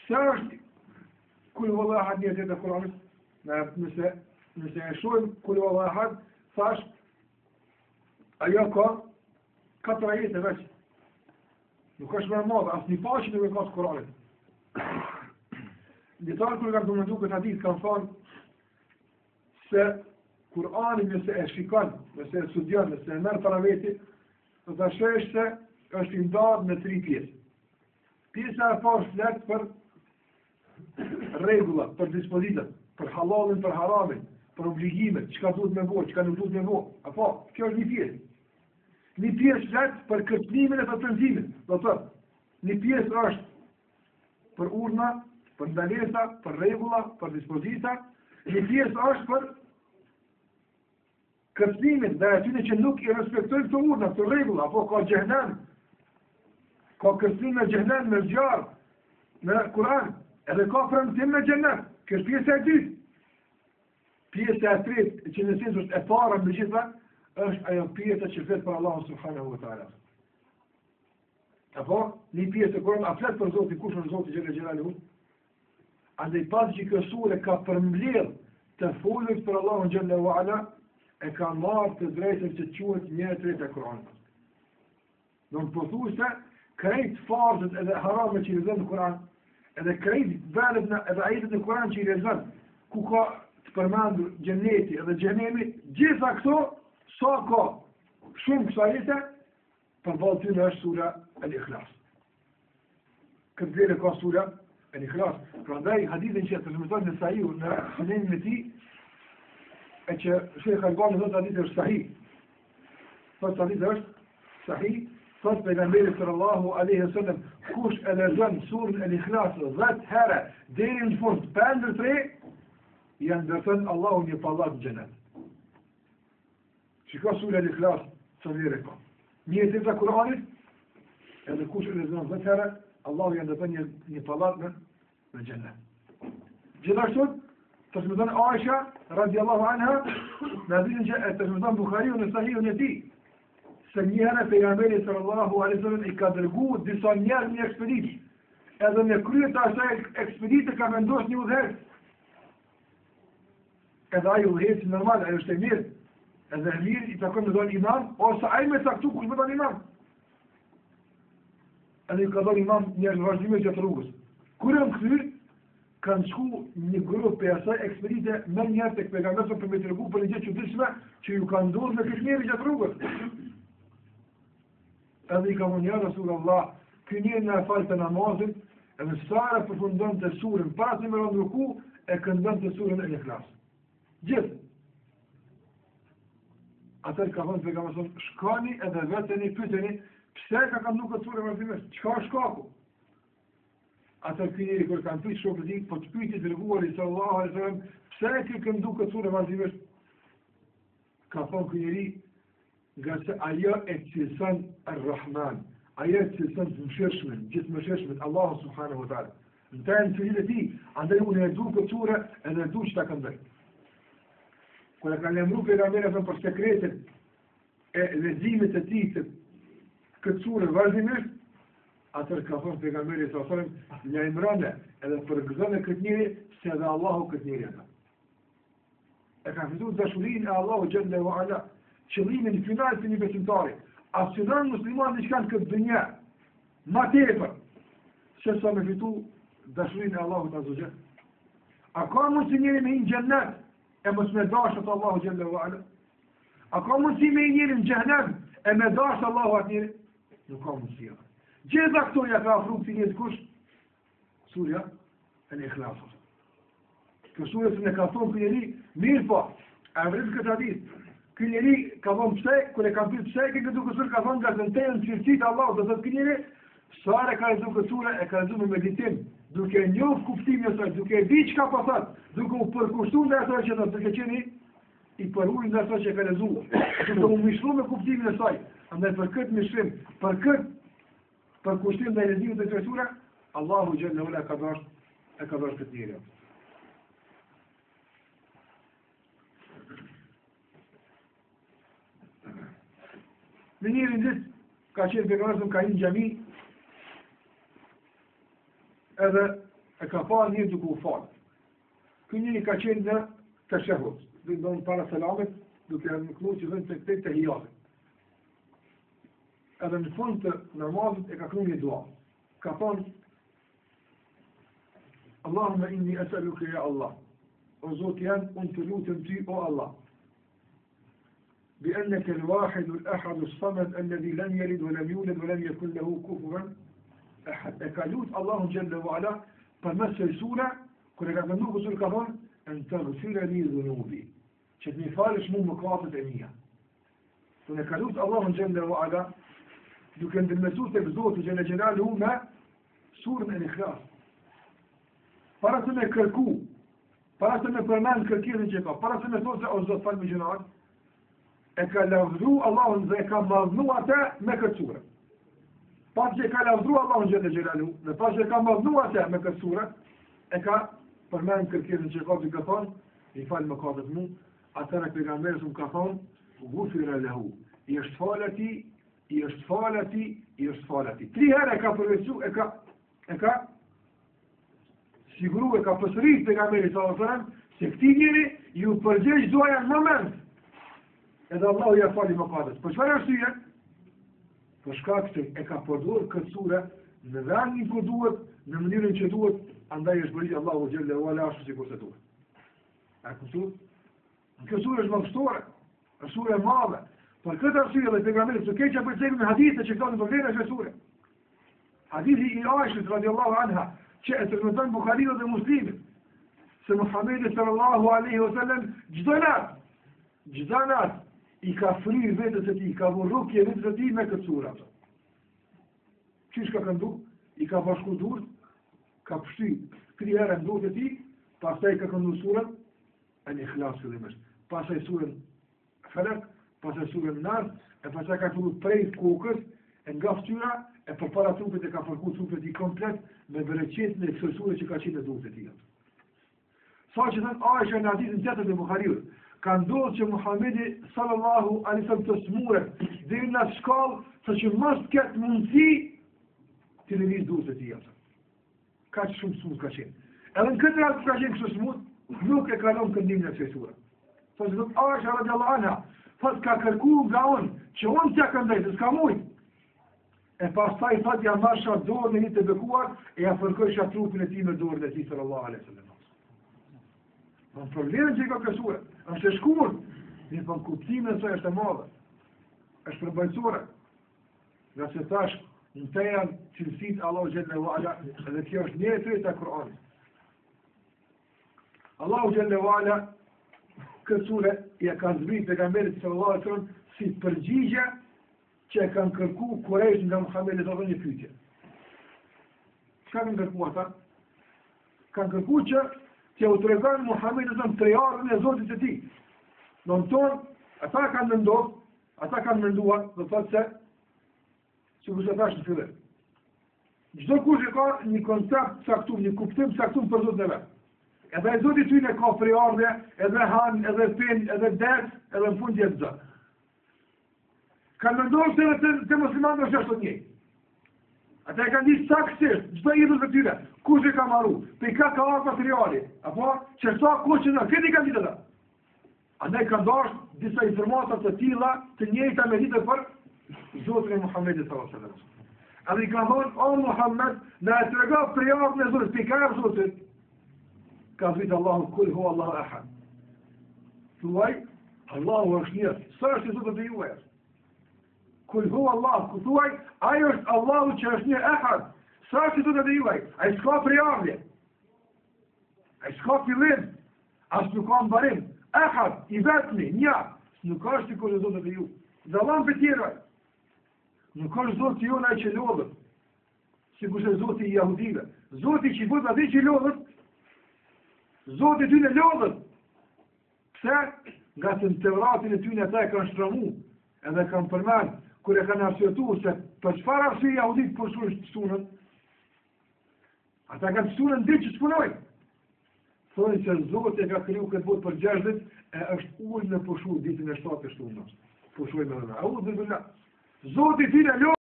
Pse është kul huwallahu ahad një e treta e Kur'anit? Në, nëse, nëse e shohim kul huwallahu ahad, thash, ajo ka katër ajete veç. Nuk është më e madhe, as një faqe nuk e ka të Kur'anit. Dijetarët kur kanë komentu këtë hadith, kanë thonë se Kur'ani nëse e shikon, nëse e studion, nëse e merr para veti, do ta shohësh se është i ndarë në tri pjesë. Pjesa e parë flet për rregullat, për dispozitat, për hallallin, për haramin, për obligimet, çka duhet me bo, çka nuk duhet me bo. Apo, kjo është një pjesë. Një pjesë flet për kërcënimin e për premtimin. Do të thotë, një pjesë është për urdhna, për ndalesa, për rregulla, për dispozita, një pjesë është për kërcënimin ndaj atyre që nuk i respektojnë këto urdhna, këto rregulla, apo ka xhehenem, ka kërcënim me xhehenem me zjarr në Kur'an, edhe ka premtim me xhenet. Kjo është pjesa e dytë. Pjesa e tretë, që në esencë është e para mbi gjitha, është ajo pjesa që flet për Allahun subhanahu wa taala. Apo, një pjesë e Kur'anit a flet për Zotin, kush është Zoti xhele xhelaluhu? Andaj pasi që kjo sure ka përmbledh të folurit për Allahun xhele ue ala, e ka marrë të drejtën që quhet një e treta e Kur'anit. Do të pothuajse krejt farzet edhe haramet që i lexon në Kur'an, edhe krejt vendet në edhe ajetet në Kur'an që i lexon, ku ka të përmendur xheneti edhe xhehenemi, gjitha këto sa ka shumë këso ajete, Përballë tyre është sura El-Ikhlas. Këtë vlerë ka sura El-Ikhlas. Prandaj hadithin që e transmeton Nesaiu në sunenin e tij, e që Shejh Albani thotë hadithi është sahih. Thotë hadithi është sahih, thotë pejgamberi sallallahu alaihi wasallam, kush e lexon surën El-Ikhlas 10 herë deri në fund, pa ndërpre, ia ndërton Allahu një pallat në xhenet. Shiko sura El-Ikhlas, sa vlerë ka. Një e treta e Kur'anit, edhe kush e lexon 10 herë, Allahu ia ndërton një, një pallat në, në xhenet. Gjithashtu, transmeton Aisha, radiallahu anha, në hadithin që e transmeton Buhariu në sahihun e tij, se një herë pejgamberi sallallahu alaihi wasallam i ka dërgu disa njerëz në ekspeditë, edhe në krye të asaj ekspedite ka vendosur një udhëheqës, Edhe ai udhëheqësi normal, ai është emir. Edhe emir i takon me dhënë imam, ose ai me caktu kush me dhënë imam. Edhe i ka dhënë imam njerëz vazhdimisht gjatë rrugës. Kur janë kthy, kanë shku një grup prej asaj ekspedite menjëherë tek pejgamberi për me tregu për një gjë të çuditshme që ju ka ndodhur me këtë njeri gjatë rrugës. Edhe i ka thonë, ja Rasulullah, ky njeri na e falte namazin, edhe sa herë përfundonte surën, para se me ra n'ruku, e këndonte surën El Ikhlas. Gjithë. Atëherë ka thonë pejgamberi, shkoni edhe veteni, pyteni, pse ka këndu këtë surë vazhdimisht, çka është shkaku? Atëherë ky njeri, kur kanë pytë shokët e tij, po të pyti i dërguari, sallallahu alaihi sallam, pse e ke këndu këtë surë vazhdimisht? Ka thonë ky njeri, Ngase ajo e cilëson Ar-Rahman, ajo e cilëson të mëshirshmin, gjithë mëshirshmin, Allahu subhanahu wa taala. Në të janë cilësitë e tij, andaj unë e du këtë sure edhe e du që ta këndoj. Kur e kanë lajmëru pejgamberin për sekretin e leximit të tij të këtë sure vazhdimisht, atëherë ka thonë pejgamberi sallallahu alaihi wasallam, lajmërone edhe përgëzone këtë njeri se edhe Allahu këtë njeri e do. E ka fitu dashurinë e Allahut xhelle ue ala, qëllimin final të një besimtari. A synon muslimani diçka në këtë dynja, ma tepër, se sa me fitu dashurinë e Allahut azze ue xhel. A ka mundësi njeri me hi në xhennet, e mos me dashtë atë Allahu xhelle ue ala? A ka mundësi me hi njeri në xhehnem, e me dashtë Allahu atë njeri? Nuk ka mundësi. Gjitha këto ja ka afru këtij njeri kush? Surja El Ikhlas. Kjo sure se ne ka thonë ky njeri, mirëpo, a e vërtet këtë hadith, ky njeri ka thonë pse, kur e kanë pyet pse ke këndu këtë sure, ka thonë ngase në te janë cilësitë e Allahut, do thotë ky njeri, sa herë ka lexu këtë sure, e ka lexu me meditim, duke e njohë kuptimin e saj, duke e di çka po thotë, duke u përkushtu ndaj asaj që thotë, duke qenë i përulur ndaj asaj që ka lexu, duke u mishru me kuptimin e saj, andaj për këtë mishrim, për këtë Përkushtim ndaj leximit të kësaj sure, Allahu xhelle ue ala ka dashur e ka dashur këtë njeri. Në njërën ditë ka qenë pejgamberi ka hi në xhami edhe e ka pa një duke u falë. Ky njeri ka qenë në teshehud, do të thonë para selamit, duke e knu që thonë të tehijatit. Edhe në fund të namazit e ka knu një dua. Ka thonë, Allahumma inni es'aluke ja Allah, o Zoti jem, unë të lutem ty, o Allah, bi enneke el-wahidu el-ahadu s-samed el-ledhi lem jelid ve lem juled ve lem jekun lehu kufuven ehad. E ka lut Allahun xhelle ve ala përmes kësaj sure, kur e ka këndu këtë sure ka thonë, en tegfire li dhunubi, që të m'i falësh mu mëkatet e mija. Dhe e ka lut Allahun xhelle ve ala, duke ndërmjetsu tek Zoti xhelle xhelaluhu me surën El-Ikhlas. Para se me kërku, para se me përmend kërkesën që ka, para se me thonë se o Zot falmi gjynahet, e ka lavdru Allahun dhe e ka madhnu atë me këtë sure. Pas që e ka lavdru Allahun xhelle xhelaluhu, dhe pas që e ka madhnu atë me këtë sure, e ka përmend kërkesën që ka duke thonë, m'i fal mëkatet mu, atëherë pejgamberi s.a.s. ka thonë, gufira lehu, i është falë atij, i është falë atij, i është falë atij. Tri herë e ka përvetësu, e ka, e ka siguru, e ka përsërit pejgamberi s.a.s., se këtij njeri iu përgjigj duaja në moment, edhe Allahu ia fali mëkatet. Për çfarë arsye? Për shkak se e ka përdorur këtë sure në vendin ku duhet, në mënyrën që duhet, andaj është përgjigj Allahu xhelle ue ala ashtu sikurse duhet. A kuptu? Kjo sure është madhështore, është sure e madhe. Për këtë arsye dhe pejgamberi të keqja për cekin në hadithe që flasin për vlerën e kësaj sure. Hadithi i Aishës radiallahu anha, që e transmeton Buhariu dhe Muslimi, se Muhamedi sallallahu alaihi wasallam çdo natë, çdo natë i ka fry vetes së tij, i ka vu rukje vetes së tij me këtë sure ato. Qysh ka këndu? I ka bashku durt, ka pështy tri herë në durt e tij, pastaj ka këndu surën El-Ikhlas fillimisht. Pastaj surën Felek, pastaj surën Nas, e pastaj ka fillu prej kokës, e nga fytyra, e përpara trupit e ka fërku trupin e tij komplet me bereqetin e kësaj sure që ka qenë në durt e tij. Sa që thotë Aisha në hadithin tjetër të Buhariut, ka ndodhur që Muhamedi sallallahu alaihi wasallam të smuret deri në atë shkallë sa që mos të ketë mundësi të lëviz durt e tij. Kaq shumë smut ka qenë. Edhe në këtë rast ka qenë kështu smut, nuk e ka lënë këndimin e kësaj sure. Sa që thotë Aisha radiallahu anha, thotë ka kërku nga unë, që unë t'ia këndoj, se s'ka mujt. E pastaj thotë ja marrsha dorën e tij të bekuar, e ja fërkojsha trupin e tij me dorën e tij sallallahu alaihi wasallam. Në problemin që i ka kjo sure, është e shkurt, mirëpo në kuptimin e saj është e madhe, është përmbajtësore, Ngase thash, në të janë cilësitë e Allahut xhelle ue ala, edhe kjo është një e treta e Kur'anit. Allahu xhelle ue ala, këtë sure, ja ka zbrit pejgamberit sallallahu alaihi wasallam si përgjigje që e kanë kërku kurejshët nga Muhammedi sallallahu një pyetje. Çka kanë kërku ata? Kanë kërku që t'jau tregon Muhammedi sallallahu alaihi wasallam prejardhjen e Zotit të tij. Domethënë, ata kanë menduar Ata kanë menduar, do të thotë se sikurse thashë në fillim. Çdo kush e ka një koncept të caktuar, një kuptim të caktuar për Zotin e vet. Edhe ai Zoti i tyne ka prejardhje, edhe han, edhe pin, edhe des, edhe në fund jet Zot. Kanë menduar se edhe te, te muslimanët është ashtu njëjtë. Ata e kanë ditë saktësisht, çdo idhull të tyre, kush e ka maru, prej ka ka ardhur materiali, apo që sa kohë që në këtë i kanë ditë ata. Andaj kanë dashur disa informata të tilla të njëjta me ditë për Zotin e Muhammedit sallallahu alaihi wasallam. Edhe i kanë thonë, o Muhammed, na e trego prejardhjen e Zotit, prej ka ardhur Zoti. Ka zbrit Allahu kul hu Allahu ahad. Thuaj, Allahu është një, s'është Zoti i juaj. Kul hu Allah, ku thuaj, ai është Allahu që është një ahad. S'është Zoti i juaj, ai s'ka prejardhje. Ai s'ka fillim, As nuk ka mbarim. Ehad, i vetmi, një, nuk është sikur zotat e ju. Dallon prej tjerëve. Nuk është zoti jonë ai që lodhet. Sikurse zoti i jahudive. Zoti që i bën atë që lodhet. Zoti i tyre lodhet. Pse? Ngase në Tevratin e tyre ata e kanë shtramu, edhe kanë përmend kur e kanë arsyetuar se për çfarë arsye jahudit pushojnë të shtunën, Ata kanë të shtunën ditë që s'punojnë. Thonë se Zoti e ka kriju këtë botë për 6 ditë e është ulë me pushu ditën e 7 të shtunës. Pushojmë edhe na. Eudhu billah. Zoti i tyre lodhet.